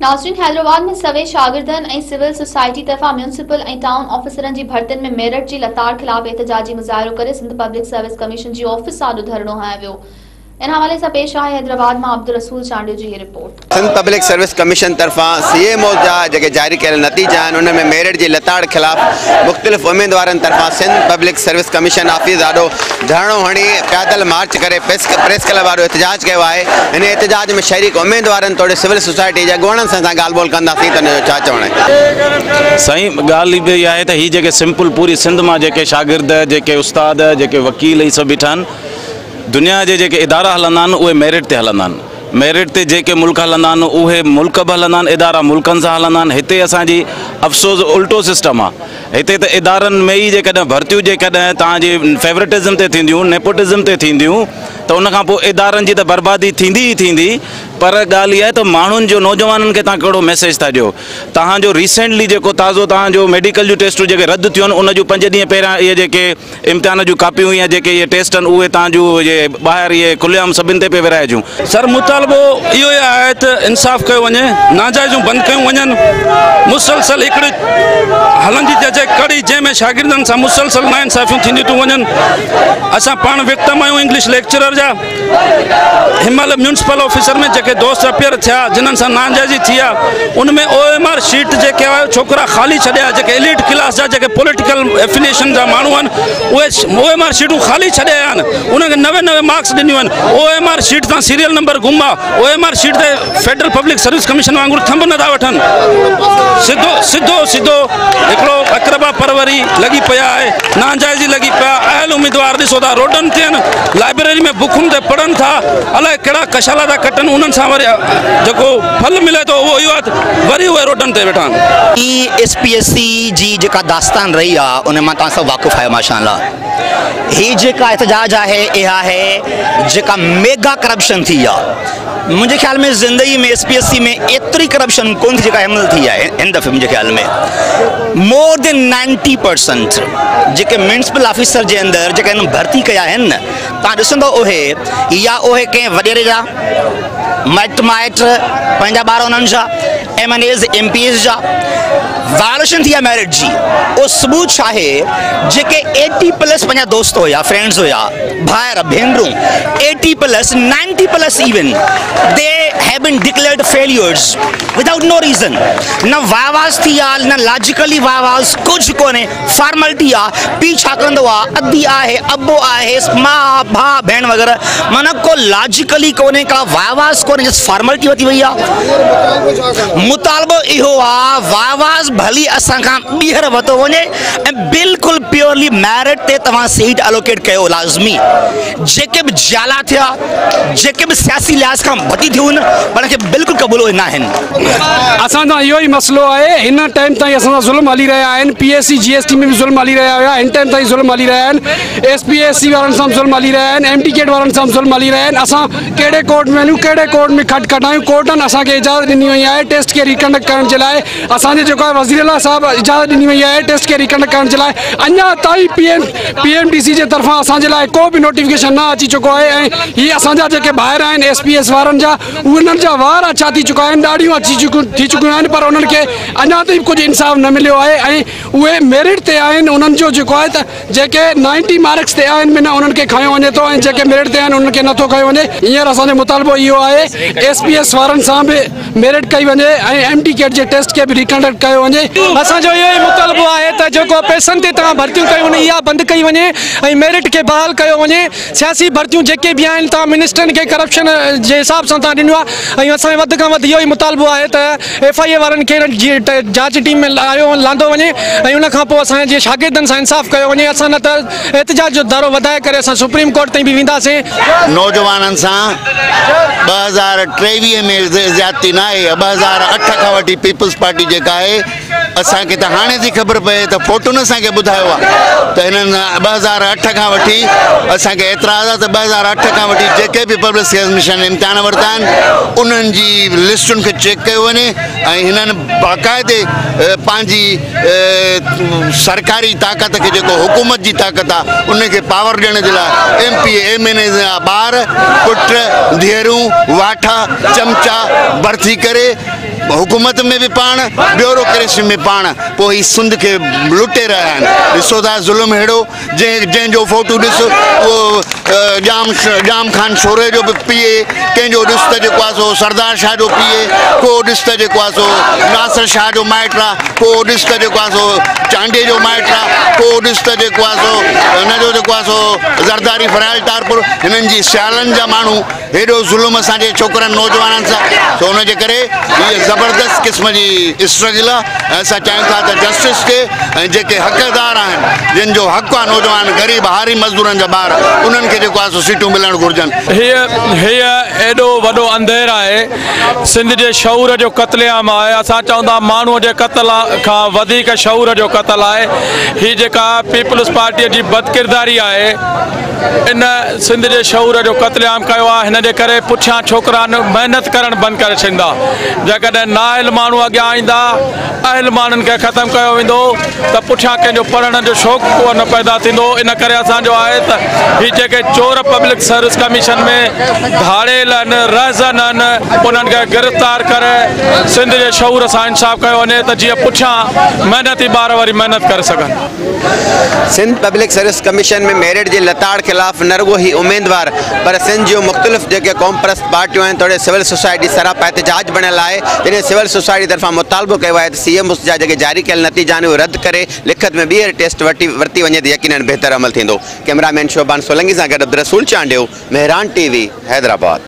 नाज़रीन, हैदराबाद में सवे शागिर्दनि ऐं सिविल सोसाइटी तरफ़ां म्यूनिसिपल ऐं टाउन ऑफिसरनि जी भर्तियुनि में मेरिट जी लताड़ ख़िलाफ़ एहतजाजी मुज़ाहिरो करे सिंध पब्लिक सर्विस कमीशन जी ऑफिस आॾो धरणो हणायो वियो। इन हवाले सां पेश आहे हैदराबाद मां अब्दुल रसूल चांडियो जी report. Sindh public service commission तरफ़ां CMO जा जेके जारी कयल नतीजा आहिनि उन में मेरिट जी लताड़ ख़िलाफ़ मुख़्तलिफ़ उमेदवारनि तरफ़ां Sindh public service commission office आॾो धरणो हणी पैदल मार्च करे प्रेस क्लब आॾो एहतजाज कयो आहे। हिन एहतजाज में शरीक उमेदवारनि तोड़े सिविल सोसाइटी जे अॻुवाणनि सां असां ॻाल्हि ॿोल कंदासीं त हुनजो छा चवणु आहे। साईं, ॻाल्हि बि इहा आहे त हीअ जेके सिंपल पूरी सिंध मां जेके शागिर्द, जेके उस्ताद, जेके वकील ही सभु बीठा आहिनि, दुनिया जे जेके इदारा हलंदा आहिनि उहे मेरिट ते हलंदा आहिनि। मेरिट ते जेके मुल्क हलंदा आहिनि उहे मुल्क बि हलंदा आहिनि, इदारा मुल्कनि सां हलंदा आहिनि। हिते असांजी अफ़सोस उल्टो सिस्टम आहे। हिते त इदारनि में ई जेकॾहिं भर्तियूं जेकॾहिं तव्हांजी फेवरेटिज़म ते थींदियूं, नेपोटिज़म ते थींदियूं, त उन खां पोइ इदारनि जी त बर्बादी थींदी ई थींदी। पर ॻाल्हि इहा आहे त माण्हुनि जो, नौजवाननि खे तव्हां कहिड़ो मैसेज था ॾियो। तव्हांजो रिसेंटली जेको ताज़ो तव्हांजो मेडिकल जूं टेस्टूं जेके रद्द थियूं आहिनि, उन जूं 5 ॾींहं पहिरियां इहे जेके इम्तिहान जूं कापियूं या जेके इहे टेस्ट आहिनि उहे तव्हांजूं इहे ॿाहिरि इहे खुलेआम सभिनि ते पिए विराइजूं। सर, मुतालबो इहो ई आहे त इंसाफ़ कयो वञे, नाजाइज़ूं बंदि कयूं वञनि। मुसलसल हिकिड़ी हलंदी थी अचे कड़ी, जंहिंमें शागिर्दनि सां मुसलसल नाइंसाफ़ियूं थींदियूं थियूं वञनि। असां पाण विक्टम आहियूं इंग्लिश लेक्चरर जा। हिन महिल म्यूनिसिपल ऑफिसर में जेके दोस्त अपियर थिया, जिन्हनि सां नाजाइज़ी थी आहे, उन में OMR sheet जेके आहे छोकिरा ख़ाली छॾिया, जेके एलिट क्लास जा, जेके पॉलिटिकल एफिलिएशन जा माण्हू आहिनि, उहे OMR शीटूं ख़ाली छॾिया आहिनि। उन्हनि खे 99 मार्क्स ॾिनियूं आहिनि। OMR sheet तां सीरियल नंबर गुम आहे। OMR sheet ते फेडरल पब्लिक सर्विस कमीशन वांगुरु थंब नथा वठनि। सिधो सिधो सिधो हिकिड़ो अकरबा परवरी लॻी पया आहे, नाजाइज़ी लॻी पिया। अहल उम्मीदवार ॾिसो था रोडनि ते आहिनि, लाइब्रेरी में बुकुनि ते पढ़नि था, अलाए कहिड़ा कशाला था कटनि। उन्हनि सां वरी जेको फल मिले थो उहो इहो आहे, वरी उहे रोडनि ते वेठा आहिनि। SPSC जी जेका दास्तान रही आहे उन मां तव्हां सभु वाक़िफ़ आहियो। माशाअल्लाह, हीअ जेका एहतजाज आहे इहा आहे जेका मेगा करप्शन थी आहे। मुंहिंजे ख़्याल में ज़िंदगी में SPSC में एतिरी करप्शन कोन थी जेका हिन महिल थी आहे। हिन दफ़े मुंहिंजे ख़्याल में मोर देन 90% जेके म्यूनिसिपल ऑफिसर जे अंदरि जेके हिन भर्ती कया आहिनि न, तव्हां ॾिसंदव उहे या उहे कंहिं वॾेरे जा माइट माइट पंहिंजा ॿार उन्हनि जा MNAs MPs जा वायोलेशन थी आहे मैरिट जी। उहो सबूत छा आहे, जेके 80+ पंहिंजा दोस्त हुया, फ्रेंड्स हुया, भाइर भेनरूं 80+, 90+ even they have been declared failures without no reason. न वावाज़ थी आहे, न लॉजिकली वावाज़, कुझु कोन्हे, फॉर्मेलिटी आहे। पीउ छा कंदो आहे, अदी आहे, अबो आहे, माउ, भाउ, भेण वग़ैरह, माना को लॉजिकली कोन्हे, का वावाज़ कोन्हे, जस्ट फॉर्मेलिटी वधी वई आहे। मुतालबो इहो आहे, वावाज़ भली असां खां ॿीहर वरितो वञे ऐं बिल्कुलु प्योरली मैरिट ते तव्हां सीट अलोकेट कयो लाज़मी। जेके बि जाला थिया, जेके बि सियासी लिहाज़ खां भर्ती थियूं आहिनि, पाण खे बिल्कुलु क़बूल न आहिनि। असां सां इहो ई मसइलो आहे, हिन टाइम ताईं असां सां ज़ुल्म हली रहिया आहिनि। PSC GST में बि ज़ुल्म हली रहिया हुया, हिन टाइम ताईं ज़ुल्म हली रहिया आहिनि। SPSC वारनि सां बि ज़ुल्म हली रहिया आहिनि, MT cat वारनि सां बि ज़ुल्म हली रहिया आहिनि। असां कहिड़े कोर्ट में वञूं, कहिड़े कोर्ट में खट कढायूं? कोर्टनि असांखे इजाज़त ॾिनी वई आहे टेस्ट खे रिकंडक्ट करण जे लाइ। असांजे जेको आहे वज़ीर आला साहिबु इजाज़त ॾिनी वई आहे टेस्ट खे रिकंडक्ट करण जे लाइ। अञा ताईं PMDC जे तरफ़ां असांजे लाइ को बि नोटिफिकेशन न अची चुको आहे। ऐं हीअ असांजा जेके ॿाहिरि आहिनि SPS वारनि जा, उन्हनि जा वार अछा थी चुका आहिनि, ॾाढ़ियूं अची थी चुकियूं आहिनि, पर उन्हनि खे अञा ताईं कुझु इंसाफ़ न मिलियो आहे। ऐं उहे मेरिट ते आहिनि, उन्हनि जो जेको आहे त जेके 90 मार्क्स ते आहिनि बिना उन्हनि खे खयो वञे थो ऐं जेके मेरिट ते आहिनि उन्हनि खे नथो खयो वञे। हींअर असांजो मुतालबो इहो आहे SPS वारनि सां बि मेरिट कई वञे ऐं MT cat जे टेस्ट खे बि रिकंडक्ट कयो वञे। असांजो इहो ई मुतालबो आहे त जेको पैसनि ते तव्हां भर्तियूं कयूं आहिनि इहा बंदि कई वञे ऐं मेरिट खे बहाल कयो वञे। सियासी भर्तियूं जेके बि आहिनि तव्हां मिनिस्टरनि खे करप्शन जे हिसाब सां तव्हां ॾिनियो आहे। ऐं असांजो वधि खां वधि इहो ई मुतालबो आहे त FIA वारनि खे जांच टीम में लायो लांदो वञे ऐं उन खां पोइ असांजे शागिर्दनि सां इंसाफ़ कयो वञे। असां न त एहतजाज जो दारो वधाए करे असां सुप्रीम कोर्ट ताईं बि वेंदासीं। नौजवाननि सां 2023 में ज़्यादती न आहे, 2008 खां वठी पीपल्स पार्टी जेका आहे, असांखे त हाणे थी ख़बर पए त फोटो न असांखे ॿुधायो आहे त हिननि 2008 खां वठी असांखे एतिराज़ आहे त 2008 खां वठी जेके बि पब्लिक सर्विस कमीशन इम्तिहान वरिता आहिनि उन्हनि जी लिस्टुनि खे चेक कयो वञे ऐं हिननि बाक़ाइदे पंहिंजी सरकारी ताक़त खे जेको हुकूमत जी ताक़त आहे उनखे पावर ॾियण जे लाइ MPA MNA जा ॿार पुट धीअरूं वाठा चमचा भर्ती करे حڪومت ۾ به پاڻ، بيوروڪريسي ۾ پاڻ، پوء هي سنڌ کي لٽي رهيا آهن. ڏسو ٿا ظلم ههڙو، جنهن جنهن جو فوٽو ڏس اهو ڄام ڄام خان شوري جو به پي اي، ڪنهن جو ڏس ته جيڪو آهي سو سردار شاهه جو پي اي، ڪو ڏس ته جيڪو آهي سو ناصر شاهه جو مائٽ آهي، ڪو ڏس ته جيڪو آهي سو چانڊيي جو مائٽ آهي، ڪو ڏس ته جيڪو آهي سو هن جو جيڪو آهي سو زرداري فريال ٽالپر، هنن جي سيالن جا ماڻهو هيڏو ظلم اسان جي ڇوڪرن نوجوانن سان، سو ان جي ڪري هيء زبردست قسم جي اسٽرگل آهي ۽ اسان چاهيون ٿا ته جسٽس ٿئي ۽ جيڪي حقدار آهن جن جو حق آهي نوجوان غريب هاري مزدورن جا ٻار انهن کي جيڪو آهي سو سيٽون ملڻ گهرجن. هيء ايڏو وڏو انڌير آهي، سنڌ جي شعور جو قتل عام آهي، اسان چئون ٿا ماڻهوء جي قتل کان وڌيڪ شعور جو قتل آهي، هي جيڪا پيپلز پارٽيء جي بدڪرداري آهي، ان سنڌ جي شعور جو قتل عام ڪيو آهي، هن جي ڪري پٺيان ڇوڪرا محنت ڪرڻ بند ڪري ڇڏيندا، جيڪڏهن نااهل ماڻهو اڳيان ايندا، اهل ماڻهن کي ختم ڪيو ويندو ته پٺيان ڪنهن جو پڙهڻ جو شوق ڪو نه پيدا ٿيندو، ان ڪري اسان جو آهي ته هي جيڪي چور پبلڪ سروس ڪميشن ۾ ڌاڙيل آهن، رهزن آهن، انهن کي گرفتار ڪري سنڌ جي شعور سان انصاف ڪيو وڃي ته جيئن پٺيان محنتي ٻار وري محنت ڪري سگهن. Sindh public service commission ۾ merit جي لتاڙ خلاف نه رڳو هي اميدوار پر سنڌ جون مختلف جيڪي قومپرست پارٽيون آهن توڙي سول سوسائٽي سراپا احتجاج بڻيل آهي جڏهن سول سوسائٽي طرفان مطالبو ڪيو آهي ته سي ايم اوز جا جيڪي جاري ڪيل نتيجا آهن اهي رد ڪري لکت ۾ ٻيهر ٽيسٽ ورتي وڃي ته يقينن بهتر عمل ٿيندو ڪئميرا مين شوبان سولنگي سان گڏ عبدالرسول چانڊيو، مهراڻ ٽي وي، حيدرآباد.